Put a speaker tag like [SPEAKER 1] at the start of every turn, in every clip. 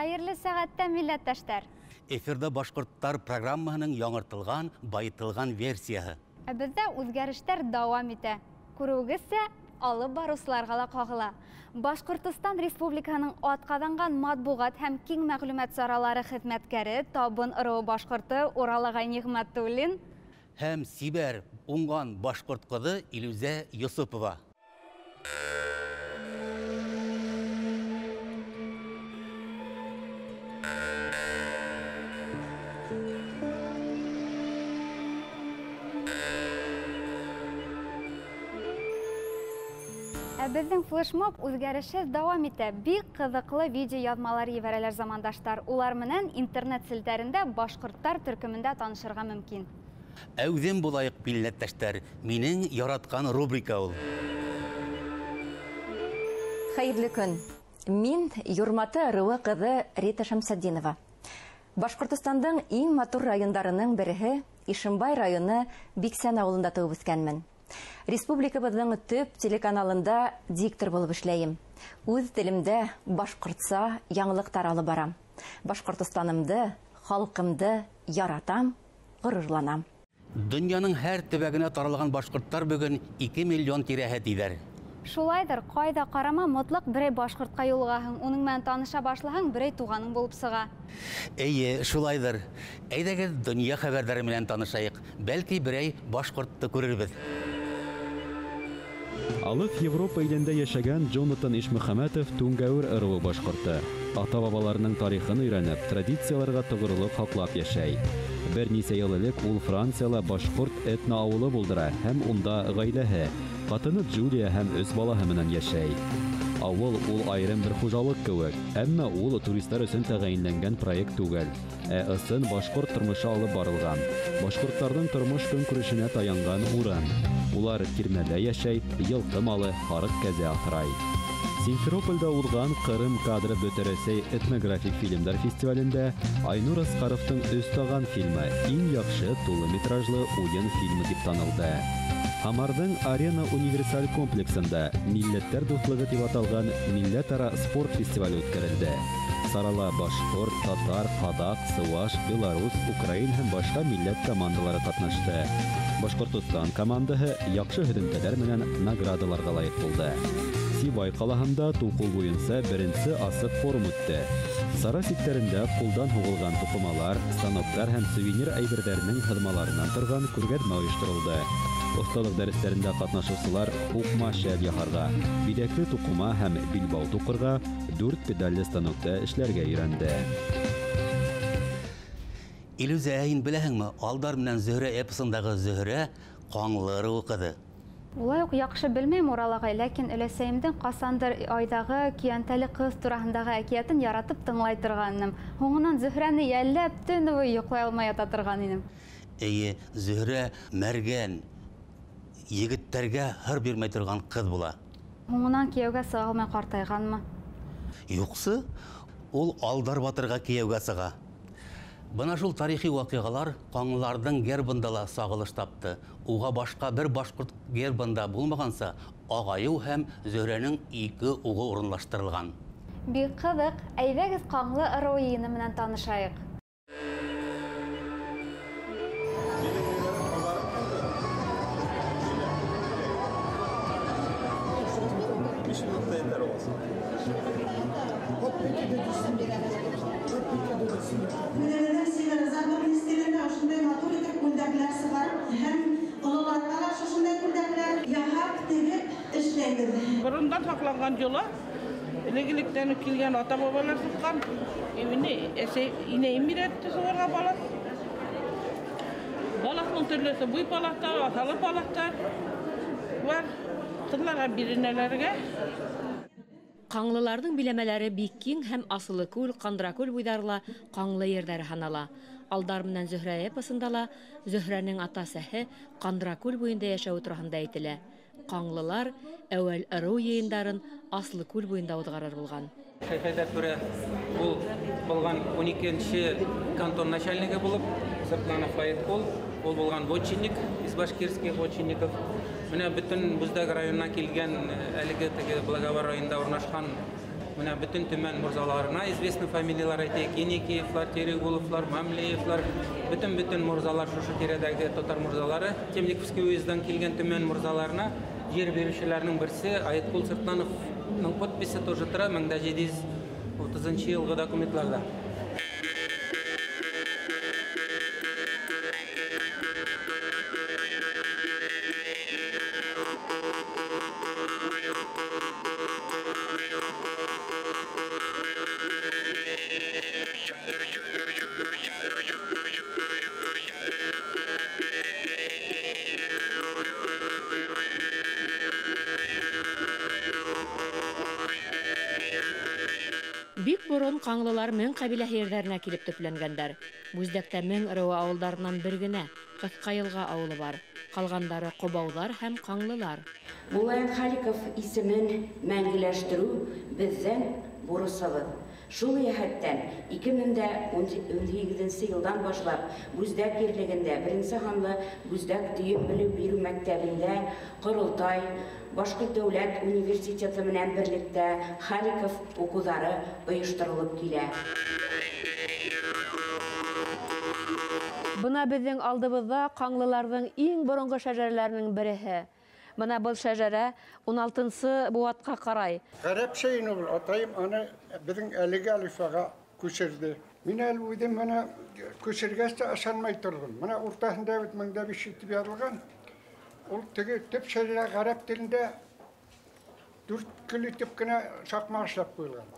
[SPEAKER 1] Хәйерле сәғәттә, милләттәштәр!
[SPEAKER 2] Эфирҙа «Башҡорттар» программаһының яңыртылған, байытылған версияһы.
[SPEAKER 1] Ә беҙҙә үҙгәрештәр дауам итә. Күреүегеҙсә, алып барыусыларға ла ҡағыла. Башҡортостан Республикаһының атҡаҙанған матбуғат һәм киң мәғлүмәт саралары хеҙмәткәре, Табын ырыуы башҡорто Урал ағай Ниғмәтуллин
[SPEAKER 2] һәм сибәр, уңған башҡорт ҡыҙы Илүзә Йосопова.
[SPEAKER 1] Ә беҙҙең флешмоб үҙгәрешһеҙ дауам итә. Бик ҡыҙыҡлы видеояҙмалар ебәрәләр замандаштар. Улар менән интернет селтәрендә «Башҡорттар» төркөмөндә танышырға мөмкин.
[SPEAKER 2] Әүҙем булайыҡ, милләттәштәр! Минең яратҡан рубрика ул.
[SPEAKER 3] Хәйерле көн. Мин Юрматы ырыуы ҡыҙы Рита Шәмсетдинова. Башҡортостандың иң матур райондарының береһе Ишембай районы Биксән ауылында тыуып үҫкәнмен. Республикабыҙҙың төп телеканалында диктор булып эшләйем. Үҙ телемдә башҡортса яңылыҡтар алып барам. Башҡортостанымды, халҡымды яратам, ғорурланам.
[SPEAKER 2] Донъяның һәр төбәгенә таралған башҡорттар бөгөн 2 миллион тирәһе тиҙәр.
[SPEAKER 1] Шулайҙыр, ҡайҙа ҡарама мотлаҡ берәй башҡортҡа юлығаһың, уның менән таныша башлаһаң, берәй туғаның булып сыға.
[SPEAKER 2] Эйе, шулайҙыр. Әйҙәгеҙ, донъя хәбәрҙәре менән танышайыҡ. Бәлки берәй башҡортто күрербеҙ.
[SPEAKER 4] Алыҫ Европа илендә йәшәгән Джонатан Ишмөхәмәтов Түңгәүер ырыуы башҡорто. Ата-бабаларының тарихын өйрәнеп, традицияларға тоғролоҡ һаҡлап йәшәй. Бер нисә йыл элек ул Францияла башҡорт этно-ауылы булдыра һәм унда ғаиләһе, ҡатыны Джулия һәм 3 балаһы менән йәшәй. Ауыл ул айырым бер хужалыҡ кеүек, әммә ул туристар өсөн тәғәйенләнгән проект түгел, ә ысын башҡорт тормошо алып барылған, башҡорттарҙың тормош көнкүрешенә таянған урын. Улар тирмәлә йәшәй, йылҡы малы, һарыҡ кәзә аҫрай. Симферопольдә уҙған Ҡырым кадры Бөтә Рәсәй этнографик фильмдар фестивалендә Айнур Асҡаровтың «Өс таған» фильмы иң яҡшы тулы метражлы уйын фильмы тип танылды. Һамарҙың Арена универсаль комплексында «Милләттәр дуҫлығы» тип аталған милләт-ара спорт фестивале үткәрелде. Сарала башҡорт, татар, ҡаҙаҡ, сыуаш, белорус, украин һәм башҡа милләт командалары ҡатнашты. Башҡортостан командаһы яҡшы һөҙөмтәләр менән наградаларға лайыҡ булды. Сибай ҡалаһында туҡыу буйынса беренсе асыҡ форум үтте. Сара сиктәрендә ҡулдан һуғылған туҡымалар, станоктар һәм сувенир әйберҙәренең һыҙмаларынан торған күргәҙмә ойошторолдо. Оҫталыҡ дәрестәрендә ҡатнашыусылар һуҡма шәл яһарға, биҙәкле туҡыма һәм билбау туҡырға, 4 педалле станокта эшләргә өйрәнде.
[SPEAKER 2] Илүзә, һин беләһеңме, Алдар менән Зөһрә эпосындағы Зөһрә Ҡаңлы ырыуы ҡыҙы.
[SPEAKER 1] Улай уҡ яҡшы белмәйем, Урал ағай, ләкин өләсәйемдең ҡасандыр айҙағы көйәнтәле ҡыҙ тураһындағы әкиәтен яратып тыңлай торғанным. Һуңынан Зөһрәне йәлләп төнө буйы йоҡлай алмай ята торған инем.
[SPEAKER 2] Эйе, Зөһрә мәргән, егеттәргә һыр бирмәй торған ҡыҙ була.
[SPEAKER 1] Һуңынан кейәүгә сыға алмай ҡартайғанмы?
[SPEAKER 2] Юҡсы, ул Алдар батырға кейәүгә сыға. Бына шул тарихи ваҡиғалар ҡаңлыларҙың гербында ла сағылыш тапты. Уға башҡа бер башҡорт гербында булмағанса, ағайыу һәм Зөһрәнең 2 уғы урынлаштырылған.
[SPEAKER 1] Бик ҡыҙыҡ. Әйҙәгеҙ, Ҡаңлы ырыуы йыйыны менән танышайыҡ.
[SPEAKER 5] Борондан һаҡланған йола, элек-электән үк килгән ата-бабалар тотҡан. Мине әсәй, инәйем өйрәтте суғырға балаҫ. Балаҫның төрлөһө буй балаҫтар, аҫалы балаҫтар бар. Ҡыҙларға биренәләргә.
[SPEAKER 6] Ҡаңлыларҙың биләмәләре бик киң һәм Асылы күл, Ҡандракүл буйҙары ла ҡаңлы ерҙәре һанала. Алдар менән Зөһрә эпосында ла Зөһрәнең ата-әсәһе Ҡандракүл буйында йәшәүе тураһында әйтелә. Ҡаңлылар әүәл ырыу йыйындарын Аслы күл буйында уҙғарыр булған.
[SPEAKER 7] Шәйхәйҙәр түрә ул булған 12-нче кантон начальнигы булып, Сыртланов Фаиткул, ул булған вотчинник из башкирских вотчинников. Менә бөтөн Буздак районына килгән, әлеге теге Благовар районында урнашҡан Менә бөтен Төмән мурзаларына известный фамилиялар әйтәйек, Еникеевлар, Терегуловлар, Мамлеевлар, бөтен мурзалар шушы тирәдәге татар мурзалары Темниковский уездан килгән Төмән мурзаларына җир бирүчеләрнең берсе Аеткул Сыртлановның подписи тоже тора 1730 елгы документларда.
[SPEAKER 6] Бик борон ҡаңлылар мең ҡәбилә ерҙәренә килеп төпләнгәндәр. Бүздәктә мең ырыуы ауылдарынан бер генә Ҡыҫҡа Йылға ауылы бар. Ҡалғандары ҡобауҙар һәм ҡаңлылар.
[SPEAKER 8] Муллайын Халиков исемен мәңгеләштереү беҙҙең бурысыбыҙ. Шул йәһәттән 2018 йылдан башлап Бүздәк ерлегендә беренсе һанлы Бүздәк дөйөм белем биреү мәктәбендә Ҡоролтай Башҡорт дәүләт университеты менән берлектә Халиков уҡыуҙары ойошторолоп килә.
[SPEAKER 6] Бына беҙҙең алдыбыҙҙа ҡаңлыларҙың иң боронғо шәжәрәләренең береһе. Бына был шәжәрә 16-нсы быуатҡа ҡарай.
[SPEAKER 9] Ғәрәпсә ине ул, атайым аны беҙҙең әлеге әлифбаға күсерҙе. Мин әле үҙем бына күсергәс тә ышанмай торҙом. Бына уртаһында бит 1500 тип яҙылған. Ул теге төп шәжәрә ғәрәп телендә дүрт көл итеп кенә шаҡмаҡ эшләп ҡуйылған.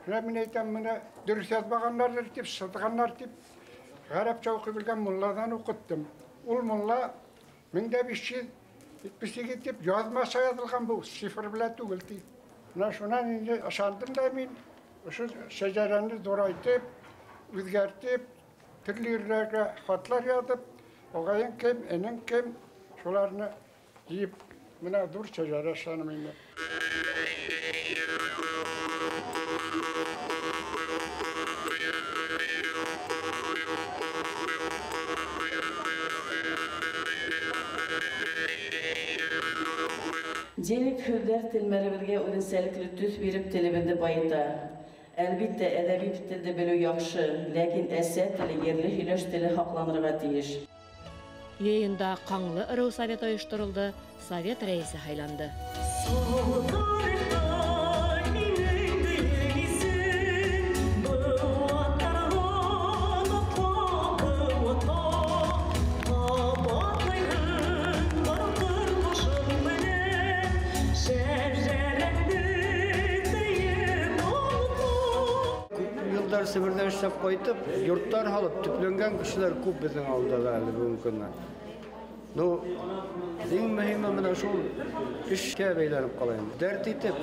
[SPEAKER 9] Менә мин әйтәм, менә дөрөҫ яҙмағандарҙыр тип, сыҙғандар тип ғәрәпсә уҡый белгән мулладан уҡыттым. Ул мулла 1578 тип яҙмаса яҙылған был, цифр белән түгел ти. Менә шунан инде ышандым да мин ошо шәжәрәне ҙурайтып, үҙгәртеп, төрлө ерҙәргә хатлар яҙып, ағайың кем, энең кем, шуларны йыйып, менә ҙур шәжәрә эшләнем инде.
[SPEAKER 10] Диалект һүҙҙәр телмәребеҙгә үҙенсәлекле төҫ биреп телебеҙҙе байыта. Әлбиттә, әҙәби телде белеү яҡшы, ләкин әсә теле, ерле һөйләш теле һаҡланырға тейеш.
[SPEAKER 6] Йыйында Ҡаңлы ырыу советы ойошторолдо, совет рәйесе һайланды.
[SPEAKER 11] Себерҙә эшләп ҡайтып, йорттар һалып, төпләнгән кешеләр күп беҙҙең ауылда ла әле бөгөнгө көндә. Ну, иң мөһиме менә шул эшкә бәйләнеп ҡала инде. Дәрт итеп,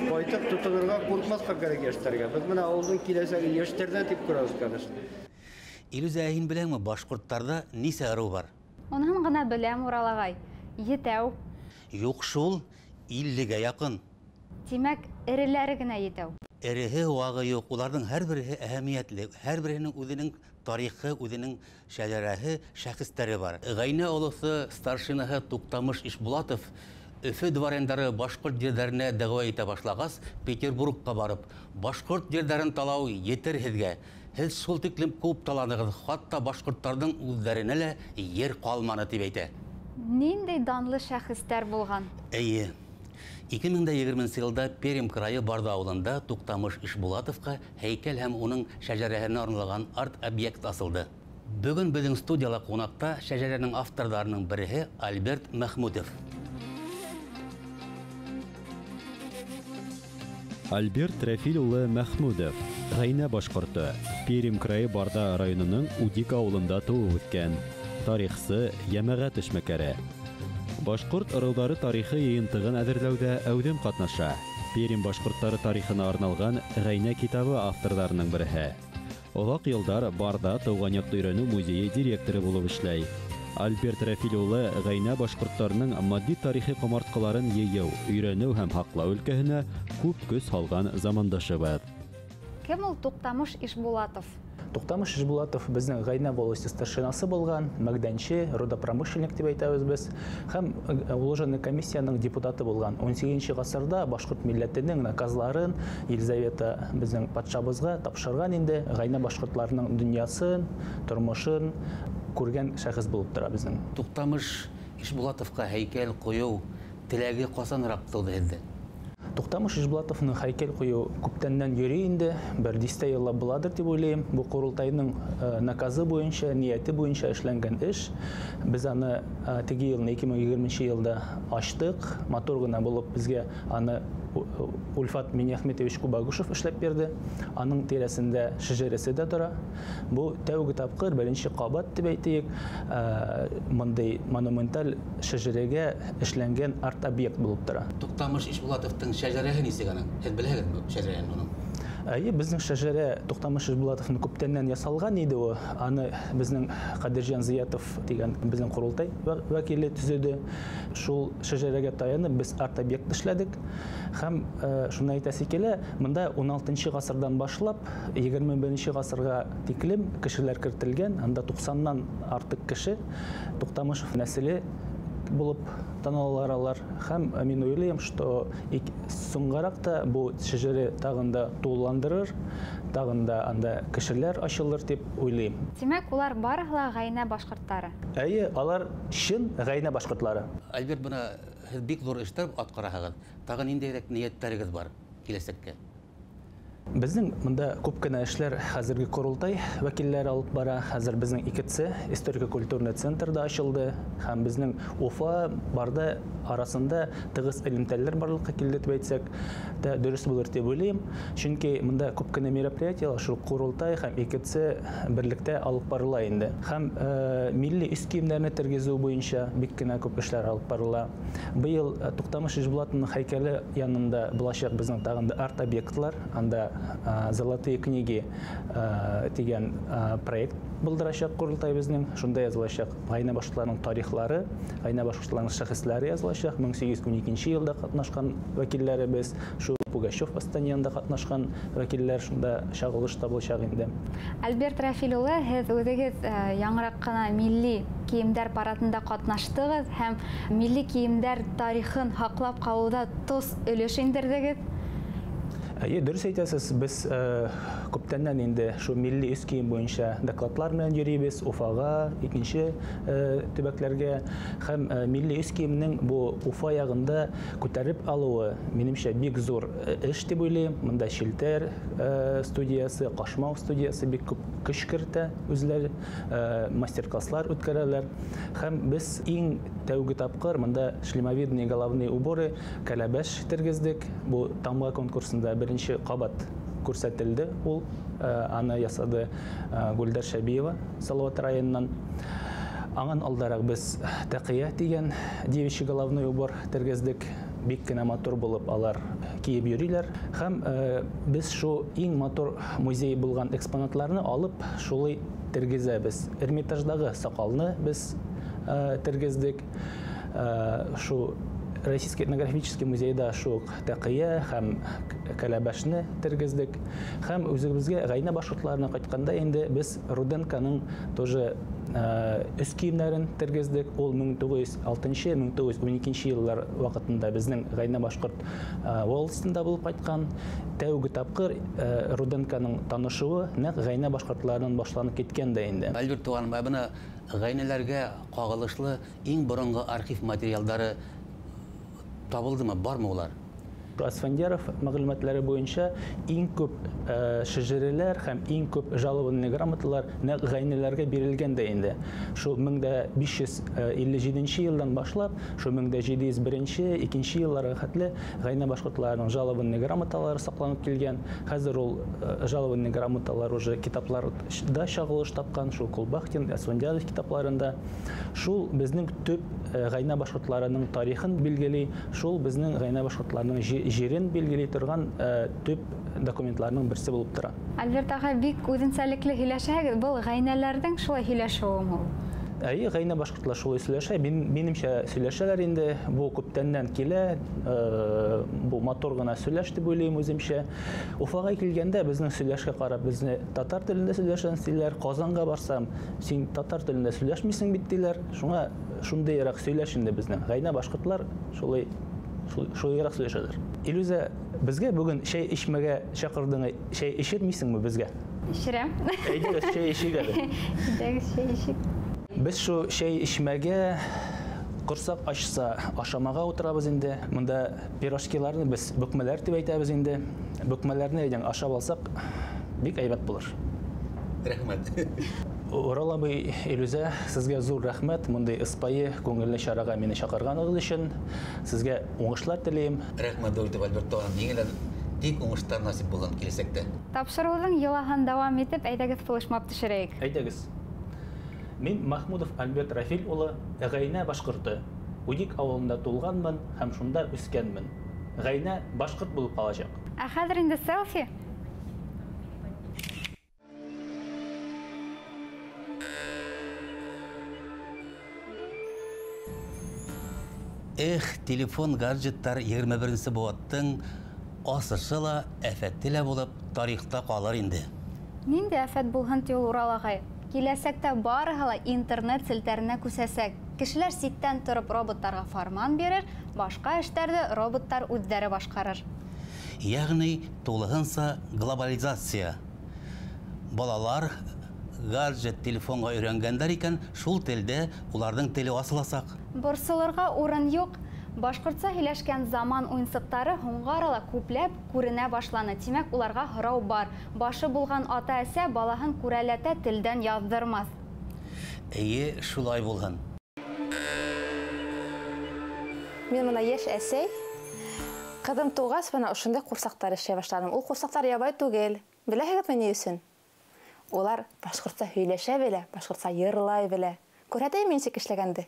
[SPEAKER 11] ҡайтып тотонорға ҡурҡмаҫҡа кәрәк йәштәргә. Беҙ менә ауылдың киләсәге йәштәрҙә тип күрәбеҙ, конечно.
[SPEAKER 2] Илүзә, һин беләңме, башҡорттарҙа нисә ырыу бар?
[SPEAKER 1] Уныһын ғына беләм, Урал ағай. 7.
[SPEAKER 2] Юҡ шул, 50-гә яҡын.
[SPEAKER 1] Тимәк, эреләре генә 7.
[SPEAKER 2] Эреһе вағы юҡ, уларҙың һәр береһе әһәмиәтле, һәр береһенең үҙенең тарихы, үҙенең шәжәрәһе, шәхестәре бар. Ғәйнә олоҫо старшинаһы Туҡтамыш Ишбулатов Өфө дворяндары башҡорт ерҙәренә дәғүә итә башлағас, Петербургҡа барып, башҡорт ерҙәрен талау етер һеҙгә. Һеҙ шул тиклем күп таланығыҙ, хатта башҡорттарҙың үҙҙәренә лә ер ҡалманы тип әйтә.
[SPEAKER 1] Ниндәй данлы шәхестәр булған?
[SPEAKER 2] Эйе. 2020 йылда Пермь крайы Барҙа ауылында Туҡтамыш Ишбулатовҡа һәйкәл һәм уның шәжәрәһенә арналған арт-объект асылды. Бөгөн беҙҙең студияла ҡунаҡта шәжәрәнең авторҙарының береһе Альберт Мәхмүтов.
[SPEAKER 4] Альберт Рәфил улы Мәхмүдов, ғәйнә башҡорто, Пермь крайы Барҙа районының Удик ауылында тыуып үҫкән, тарихсы, йәмәғәт эшмәкәре. Башҡорт ырыуҙары тарихы йыйынтығын әҙерләүҙә әүҙем ҡатнаша. Пермь башҡорттары тарихына арналған Ғәйнә китабы авторҙарының береһе. Оҙаҡ йылдар Барҙа тыуған яҡты өйрәнеү музейы директоры булып эшләй. Альберт Рәфил улы ғәйнә башҡорттарының матди тарихи ҡомартҡыларын йыйыу, өйрәнеү һәм һаҡлау өлкәһенә күп көс һалған замандашыбыҙ.
[SPEAKER 1] Кем ул Туҡтамыш Ишбулатов?
[SPEAKER 12] Туҡтамыш Ишбулатов безнең Ғәйнә волости старшинасы булған, мәгдәнче, рудопромышленник дип әйтәбеҙ без, һәм уложенный комиссияның депутаты булған. 18 ғасырҙа башҡорт милләтенең наказларын Елизавета безнең патшабыҙға тапшырған инде, Ғәйнә башҡортларының донъясын, тормошон күргән шәхес булып тора безнең.
[SPEAKER 2] Туҡтамыш Ишбулатовҡа һәйкәл ҡуйыу теләге ҡасаныраҡ тыуҙы һеҙҙә?
[SPEAKER 12] Туҡтамыш Ишбулатовның һәйкәл ҡуйыу күптәннән йөрөй инде, бер дистә йыллап буладыр тип уйлайым. Бу ҡоролтайның наказы буйынса, ниәте буйынса эшләнгән эш. Беҙ аны теге йылны 2020 йылда астыҡ. Матур ғына булып беҙгә аны Ульфат Миниахметович Кубагушев эшләп бирҙе. Аның тирәсендә шәжәрәсе дә тора. Бу тәүге тапҡыр беренсе ҡабат тип әйтәйек, мындай монументаль шәжәрәгә эшләнгән арт-объект булып тора.
[SPEAKER 2] Туҡтамыш Ишбулатовтың шәжәрәһе нисек аның? Һеҙ беләһегеҙме шәжәрәне уның?
[SPEAKER 12] Әйе, безнең шәжәрә Туҡтамыш Ишбулатовның күптәннән ясалған иде ул. Аны безнең Ҡадирҗан Зиятов тигән безнең ҡоролтай вәкиле төҙөдө. Шул шәжәрәгә таянып без арт-объект эшләдек. Һәм шуны әйтәсе килә, монда 16 ғасырҙан башлап 21 ғасырға тиклем кешеләр кертелгән, анда 90-нан артыҡ кеше Туҡтамышев нәҫеле булып танылалар алар. Һәм мин уйлайым, что соңғараҡ та бу шәжәрә тағын да тулыландырыр, тағын да анда кешеләр асылыр тип уйлайым.
[SPEAKER 1] Тимәк, улар барыһы ла ғәйнә башҡорттары.
[SPEAKER 12] Әйе, алар чын ғәйнә башҡортлары.
[SPEAKER 2] Альберт, бына һеҙ бик ҙур эштәр атҡараһығыҙ. Тағы ниндәйерәк ниәттәрегеҙ бар киләсәккә?
[SPEAKER 12] Безнең монда күп кенә эшләр хәзерге ҡоролтай вәкилләре алып бара. Хәзер безнең ИКЦ, историко-культурный центр да ачылды, һәм безнең Уфа Барда арасында тығыҙ элемтәләр барлыҡҡа килде дип әйтсәк тә дөрөҫ булыр дип уйлайым. Чөнки монда күп кенә мероприятиелар шул ҡоролтай һәм ИКЦ берлектә алып барыла инде. Һәм милли өс кейемдәрне тергеҙеү буйынса бик кенә күп эшләр алып барыла. Быйыл Туҡтамыш Ишбулатовның һәйкәле янында буласаҡ безнең тағын да арт-объектлар, анда «Золотые книги» тигән проект булдырасаҡ ҡоролтай безнең. Шунда языласаҡ ғәйнә башҡортларының тарихлары, ғәйнә башҡортларының шәхесләре языласаҡ. 1812 йылда ҡатнашҡан вәкилләребеҙ, шул Пугачев восстаниеһында ҡатнашҡан вәкилләр шунда сағылыш табыласаҡ инде.
[SPEAKER 1] Альберт Рафил улы, һеҙ үҙегеҙ яңыраҡ ҡына милли кейемдәр парадында ҡатнаштығыҙ һәм милли кейемдәр тарихын һаҡлап ҡалыуҙа тос өлөш индерҙегеҙ.
[SPEAKER 12] Әйе, дөрөҫ әйтәсез, беҙ күптәннән инде шул милли өс кейем буйынса докладлар менән йөрөйбөҙ Уфаға, икенсе төбәктәргә, һәм милли өс кейемнең бу Уфа яғында күтәреп алыуы, минемсә, бик ҙур эш тип уйлайым. Монда Шелтәр студиясы, Ҡашмау студиясы бик күп көс кертә, үзләре мастер-класслар үткәрәләр. Һәм беҙ иң тәүге тапҡыр монда шлемовидные головные уборы кәләбәш тергеҙҙек. Бу тамға конкурсында беренсе ҡабат күрһәтелде ул, аны ясады Гүлдәр Шәбиева Салават районынан. Аңан алдараҡ беҙ тәҡиә тигән девичий головной убор тергеҙҙек. Бик кенә матур булып алар кейеп йөрөйләр. Һәм беҙ шул иң матур музей булған экспонатларны алып шулай тергеҙәбеҙ. Эрмитаждағы саҡалны беҙ тергеҙҙек. Шул Российский этнографический музейда шул тәҡиә һәм кәләбәшне тергеҙҙек. Һәм үҙебеҙгә ғәйнә башҡортларына ҡайтҡанда инде беҙ Руденконың тоже өс кейемдәрен тергеҙҙек. Ул 1906-1912 йылдар ваҡытында беҙҙең ғәйнә башҡорт волостында булып ҡайтҡан. Тәүге тапҡыр Руденконың танышыуы нәҡ ғәйнә башҡортларынан башланып киткән дә инде.
[SPEAKER 2] Альберт туғаным, ә бына ғәйнәләргә ҡағылышлы иң боронғо архив материалдары табылдымы, бармы улар?
[SPEAKER 12] Асфандияров мәғлүмәтләре буйынса иң күп шәжәрәләр һәм иң күп жалованный грамоталар нәҡ ғәйнәләргә бирелгән дә инде. Шул 1557 йылдан башлап, шул 1701-2 йылларға хәтле ғәйнә башҡортларының жалованный грамоталары саҡланып килгән. Хәҙер ул жалованный грамоталар уже китапларда сағылыш тапҡан, шул Кулбахтин, Асфандияров китапларында. Шул беҙҙең төп ғәйнә башҡортларының тарихын билгеләй, шул беҙҙең ғәйнә башҡортларының жерен билгеләй торған төп документларының берсе булып тора.
[SPEAKER 1] Альберт ағай, бик үҙенсәлекле һөйләшәһегеҙ. Был ғәйнәләрҙең шулай һөйләшеүеме ул?
[SPEAKER 12] Әйе, ғәйнә башҡортлар шулай сөйләшә. Минемсә сөйләшәләр инде. Бу күптәннән килә. Бу матур ғына сөйләш дип уйлыйм үземчә. Уфаға килгәндә безнең сөйләшкә ҡарап, безне татар телендә сөйләшән диләр. Ҡазанға барсам, син татар телендә сөйләшмисең бит диләр. Шуңа шундыйрак сөйләш инде безнең. Ғәйнә башҡортлар шулайыраҡ сөйләшәләр. Илүзә, безгә бүген чәй эчмәгә чакырдың, чәй эчермисеңме безгә?
[SPEAKER 1] Эчерәм.
[SPEAKER 12] Әйдәгез, чәй эчик әле.
[SPEAKER 1] Әйдәгез, чәй эчик.
[SPEAKER 12] Без шу чәй эчмәгә ҡорсаҡ ачса ашамаға утырабыҙ инде. Мында пирожкиларны без бөкмәләр дип әйтәбеҙ инде. Бөкмәләрне әйдәң ашап алсаҡ бик әйбәт булыр.
[SPEAKER 2] Рәхмәт.
[SPEAKER 12] Урал абый, Илүзә, сезгә зур рәхмәт. Мондый ыспайы күңелле чарага мине чакырганыгыз өчен. Сезгә уңышлар теләйем.
[SPEAKER 2] Рәхмәт, Дөлтөп Альберт туған. Еңеләр тик уңыштар насип булһын киләсәктә.
[SPEAKER 1] Тапшырыуҙың йолаһын дауам итеп, әйҙәгеҙ флешмоб төшөрәйек.
[SPEAKER 12] Әйҙәгеҙ. Мин Махмудов Альберт Рафил улы, Ғәйнә башҡорто. Үдик ауылында тулғанмын һәм шунда үҫкәнмен. Ғәйнә башҡорт булып ҡаласаҡ.
[SPEAKER 1] Ә хәҙер инде селфи.
[SPEAKER 2] Эх, телефон, гаджеттар 21-нсе быуаттың асышы ла, әфәте лә булып тарихта ҡалыр инде.
[SPEAKER 1] Ниндәй афәт булһын ти ул, Урал ағай? Киләсәктә барыһы ла интернет селтәренә күсәсәк. Кешеләр ситтән тороп роботтарға фарман бирер, башҡа эштәрҙе роботтар үҙҙәре башҡарыр.
[SPEAKER 2] Йәғни тулыһынса глобализация. Балалар гаджет, телефонға өйрәнгәндәр икән, шул телдә уларҙың теле асыласаҡ.
[SPEAKER 1] Борсолорға урын юҡ. Башҡортса һөйләшкән заман уйынсыҡтары һуңғы арала күпләп күренә башланы. Тимәк, уларға һорау бар. Башы булған ата-әсә балаһын күрәләтә телдән яҙҙырмаҫ.
[SPEAKER 2] Эйе, шулай булһын.
[SPEAKER 13] Мин бына йәш әсәй. Ҡыҙым тыуғас, бына ошондай ҡурсаҡтар эшләй башланым. Ул ҡурсаҡтар ябай түгел. Беләһегеҙме ни өсөн? Улар башҡортса һөйләшә белә, башҡортса йырлай белә. Күрһәтәйем нисек эшләгәнде.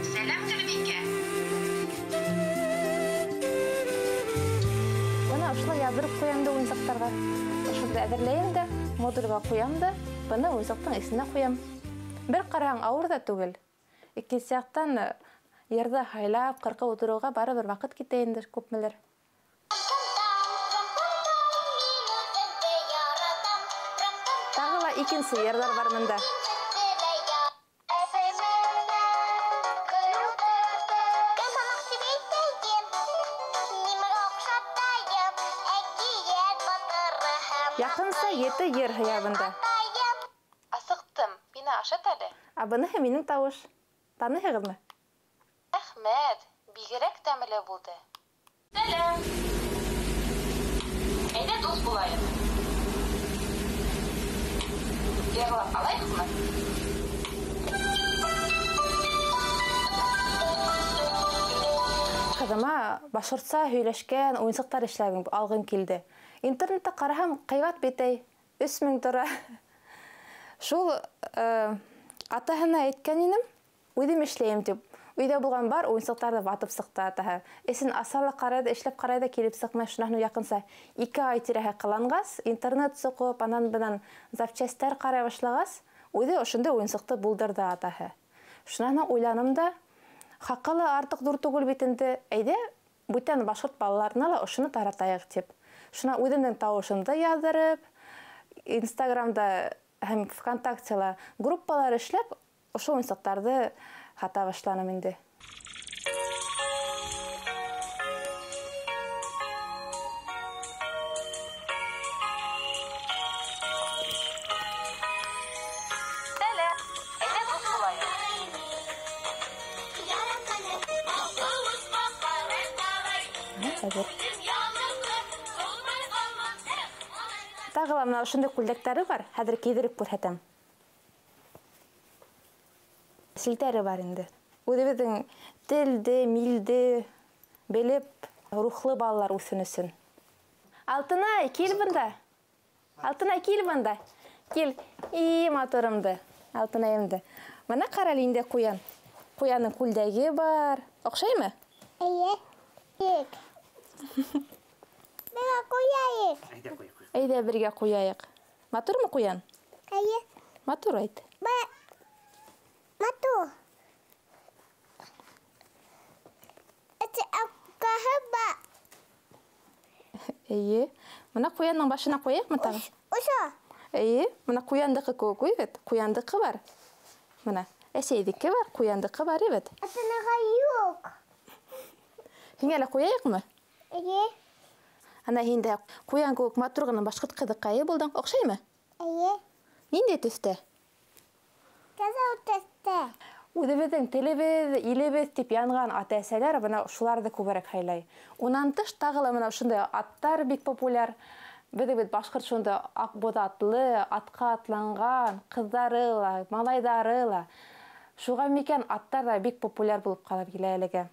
[SPEAKER 14] Сәләм, Гөлбикә.
[SPEAKER 13] Бына ошолай яҙҙырып ҡуям да уйынсыҡтарға. Ошонда әҙерләйем дә, модулгә ҡуям да, быны уйынсыҡтың эсенә ҡуям. Бер ҡараһаң ауыр ҙа түгел. Икенсе яҡтан йырҙы һайлап, ҡырҡып ултырыуға барыбер ваҡыт китә инде күпмелер. Тағы ла икенсе йырҙар бар мында. Яҡынса 7 йыр һыя бында.
[SPEAKER 14] Асыҡтым, мине ашат әле.
[SPEAKER 13] Ә быныһы минең тауыш. Таныйһығыҙмы?
[SPEAKER 14] Рәхмәт, бигерәк тәмле булды. Сәләм. Әйҙә дуҫ булайыҡ. Йырлап алайыҡмы?
[SPEAKER 13] Ҡыҙыма башҡортса һөйләшкән уйынсыҡтар эшләгем алғым килде. Интернетта ҡараһам, ҡыйбат бит әй, 3000 тора. Шул атаһына әйткән инем, үҙем эшләйем тип. Өйҙә булған бар уйынсыҡтарҙы ватып сыҡты атаһы. Эсен аса ла ҡарай ҙа, эшләп ҡарай ҙа килеп сыҡмай. Шунан һуң яҡынса 2 ай тирәһе ҡыланғас, интернет соҡоп, анан бынан запчастар ҡарай башлағас, үҙе ошондай уйынсыҡты булдырҙы атаһы. Шунан һуң уйланым да, хаҡы ла артыҡ ҙур түгел бит инде, әйҙә бүтән башҡорт балаларына ла ошоно таратайыҡ тип. Шунан үҙемдең тауышымды яҙҙырып, Инстаграмда һәм ВКонтактела группалар эшләп, ошо уйынсыҡтарҙы һата башланым инде.
[SPEAKER 14] Сәләм, әйҙә дуҫ булайыҡ.
[SPEAKER 13] Әҙер. Тағы ла мына ошондай күлдәктәре бар, хәҙер кейҙереп күрһәтәм. Селтәре бар инде. Үҙебеҙҙең телде, милде белеп, рухлы балалар үҫһен өсөн. Алтынай, кил бында. Алтынай, кил бында. Кил. И, матурымды, Алтынайымды. Мына ҡара әле инде ҡуян. Ҡуянның күлдәге бар. Оҡшаймы?
[SPEAKER 15] Эйе. Бик. Бергә ҡуяйыҡ.
[SPEAKER 13] Әйҙә бергә ҡуяйыҡ. Матурмы ҡуян?
[SPEAKER 15] Эйе.
[SPEAKER 13] Матур әйт.
[SPEAKER 15] Матур. Эте апҡаһы бар.
[SPEAKER 13] Эйе. Бына ҡуяндың башына ҡуяйыҡмы тағы?
[SPEAKER 15] Ошо.
[SPEAKER 13] Эйе, бына ҡуяндыҡы кеүек уй бит. Ҡуяндыҡы бар. Бына әсәйҙеке бар, ҡуяндыҡы бар бит.
[SPEAKER 15] Атанаға юҡ.
[SPEAKER 13] Һиңә лә ҡуяйыҡмы?
[SPEAKER 15] Эйе.
[SPEAKER 13] Ана һин дә ҡуян кеүек матур ғына башҡорт ҡыҙыҡайы булдың. Оҡшаймы?
[SPEAKER 15] Эйе.
[SPEAKER 13] Ниндәй төҫтә?
[SPEAKER 15] Ҡыҙыл төҫтә.
[SPEAKER 13] Үҙебеҙҙең телебеҙ, илебеҙ тип янған ата-әсәләр бына шуларҙы күберәк һайлай. Унан тыш тағы ла бына ошондай аттар бик популяр. Беҙҙең бит башҡорт шунда аҡбуҙатлы, атҡа атланған, ҡыҙҙары ла, малайҙары ла. Шуға микән аттар ҙа бик популяр булып ҡалып килә әлегә.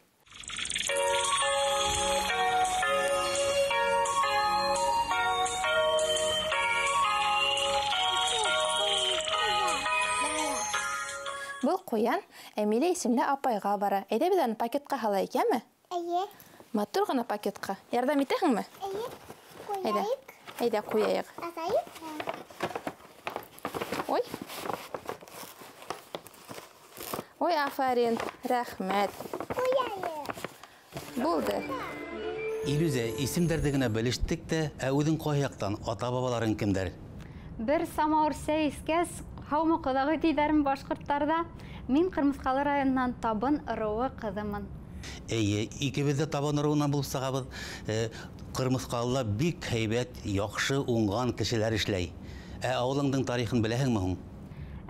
[SPEAKER 13] Был ҡуян Әмилә исемле апайға бара. Әйҙә беҙ аны пакетҡа һалайыҡ, йәме?
[SPEAKER 15] Эйе.
[SPEAKER 13] Матур ғына пакетҡа. Ярҙам итәһеңме?
[SPEAKER 15] Эйе.
[SPEAKER 13] Әйҙә.
[SPEAKER 15] Ҡуяйыҡ.
[SPEAKER 13] Әйҙә ҡуяйыҡ.
[SPEAKER 15] Асайыҡ.
[SPEAKER 13] Ой. Ой, афарин. Рәхмәт.
[SPEAKER 15] Ҡуяйыҡ.
[SPEAKER 13] Булды.
[SPEAKER 2] Илүзә, исемдәрҙе генә белештек тә, ә үҙең ҡай яҡтан, ата-бабаларың кемдәр?
[SPEAKER 1] Бер самауыр сәй эскәс, һаумы ҡоҙағый тиҙәрме башҡорттарҙа? Мин Ҡырмыҫҡалы районынан Табын ырыуы ҡыҙымын.
[SPEAKER 2] Эйе, икебеҙ ҙә Табын ырыуынан булып сығабыҙ. Ҡырмыҫҡалыла бик һәйбәт, яҡшы, уңған кешеләр эшләй. Ә ауылыңдың тарихын беләһеңме һуң?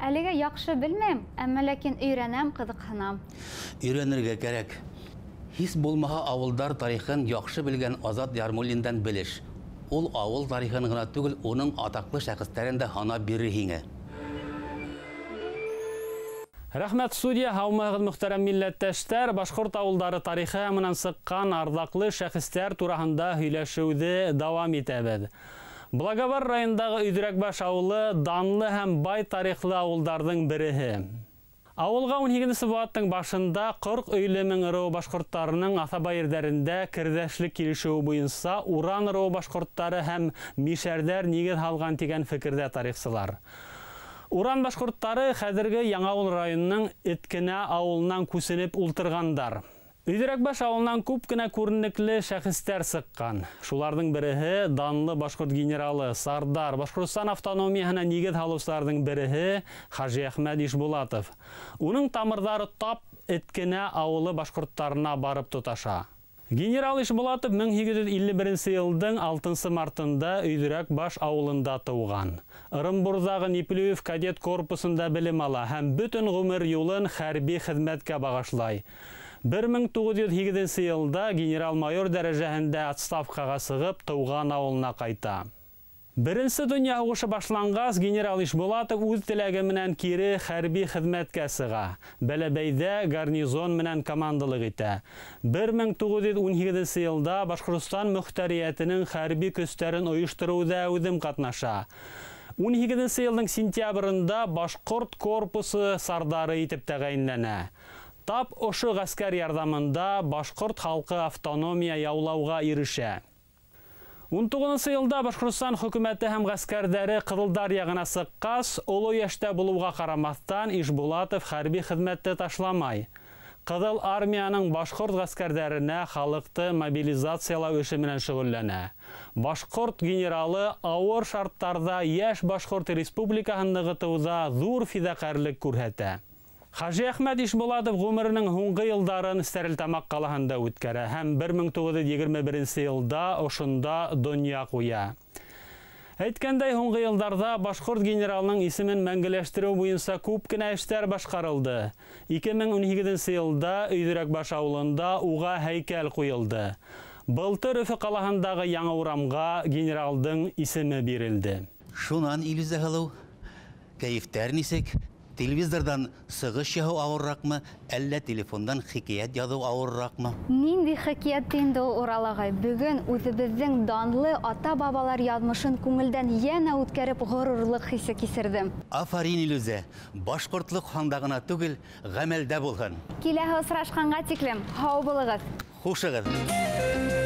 [SPEAKER 1] Әлегә яҡшы белмәйем, әммә ләкин өйрәнәм, ҡыҙыҡһынам.
[SPEAKER 2] Өйрәнергә кәрәк. Һис булмаһа ауылдар тарихын яҡшы белгән Азат Ярмуллиндан белеш. Ул ауыл тарихын ғына түгел, уның атаҡлы шәхестәрен дә һанап бирер һиңә.
[SPEAKER 16] Рәхмәт, студия. Һаумыһығыҙ, мөхтәрәм милләттәштәр. Башҡорт ауылдары тарихы менән сыҡҡан арҙаҡлы шәхестәр тураһында һөйләшеүҙе дауам итәбеҙ. Благовар районындағы Өйҙөрәкбаш ауылы данлы һәм бай тарихлы ауылдарҙың береһе. Ауылға 18-нсе быуаттың башында 40 өйлө мең ырыуы башҡорттарының аҫаба ерҙәрендә керҙәшлек килешеүе буйынса Уран ырыуы башҡорттары һәм мишәрҙәр нигеҙ һалған тигән фекерҙә тарихсылар. Уран башҡорттары хәҙерге Яңауыл районының Эткенә ауылынан күсенеп ултырғандар. Өйҙөрәкбаш ауылынан күп кенә күренекле шәхестәр сыҡҡан. Шуларҙың береһе данлы башҡорт генералы Сардар, Башҡортостан автономияһына нигеҙ һалыусыларҙың береһе Хажи Әхмәт Ишбулатов. Уның тамырҙары тап Эткенә ауылы башҡорттарына барып тоташа. Генерал Ишбулатов 1851 йылдың 6 мартында Өйҙөрәкбаш ауылында тыуған. Ырымбурҙағы Неплюев кадет корпусында белем ала һәм бөтөн ғүмер юлын хәрби хеҙмәткә бағышлай. 1908 йылда генерал-майор дәрәжәһендә отставкаға сығып, тыуған ауылына ҡайта. Беренсе донъя һуғышы башланғас, генерал Ишбулатов үҙ теләге менән кире хәрби хеҙмәткә сыға. Бәләбәйҙә гарнизон менән командалыҡ итә. 1918 йылда Башҡортостан мөхтәриәтенең хәрби көстәрен ойоштороуҙа үҙем ҡатнаша. 18 йылдың сентябрендә Башҡорт корпусы сардары итеп тәғәйенләнә. Тап ошо ғәскәр ярҙамында башҡорт халҡы автономия яулауға ирешә. 19 йылда Башҡортостан хөкүмәте һәм ғәскәрҙәре Ҡыҙылдар яғына сыҡҡас, оло йәштә булыуға ҡарамаҫтан Ишбулатов хәрби хеҙмәтте ташламай. Ҡыҙыл армияның башҡорт ғәскәрҙәренә халыҡты мобилизациялау эше менән шөғөлләнә. Башҡорт генералы ауыр шарттарҙа йәш Башҡорт республикаһын нығытыуҙа ҙур фиҙаҡәрлек күрһәтә. Хажи Әхмәт Ишбулатов ғүмеренең һуңғы йылдарын Стәрлетамаҡ ҡалаһында үткәрә һәм 1921 йылда ошонда донъя ҡуя. Әйткәндәй, һуңғы йылдарҙа башҡорт генералының исемен мәңгеләштереү буйынса күп кенә эштәр башҡарылды. 2018 йылда Өйҙөрәкбаш ауылында уға һәйкәл ҡуйылды. Былтыр Өфө ҡалаһындағы яңы урамға генералдың исеме бирелде.
[SPEAKER 2] Шунан, Илүзә һылыу, кәйефтәр нисек? Телевизорҙан сығыш яһау ауырыраҡмы, әллә телефондан хикәйәт яҙыу ауырыраҡмы?
[SPEAKER 1] Ниндәй хикәйәт инде ул, Урал ағай? Бөгөн үҙебеҙҙең данлы ата-бабалар яҙмышын күңелдән йәнә үткәреп ғорурлыҡ хисе кисерҙем.
[SPEAKER 2] Афарин, Илүзә! Башҡортлоҡ һанда ғына түгел, ғәмәлдә булһын.
[SPEAKER 1] Киләһе осрашҡанға тиклем, һау булығыҙ.
[SPEAKER 2] Хушығыҙ.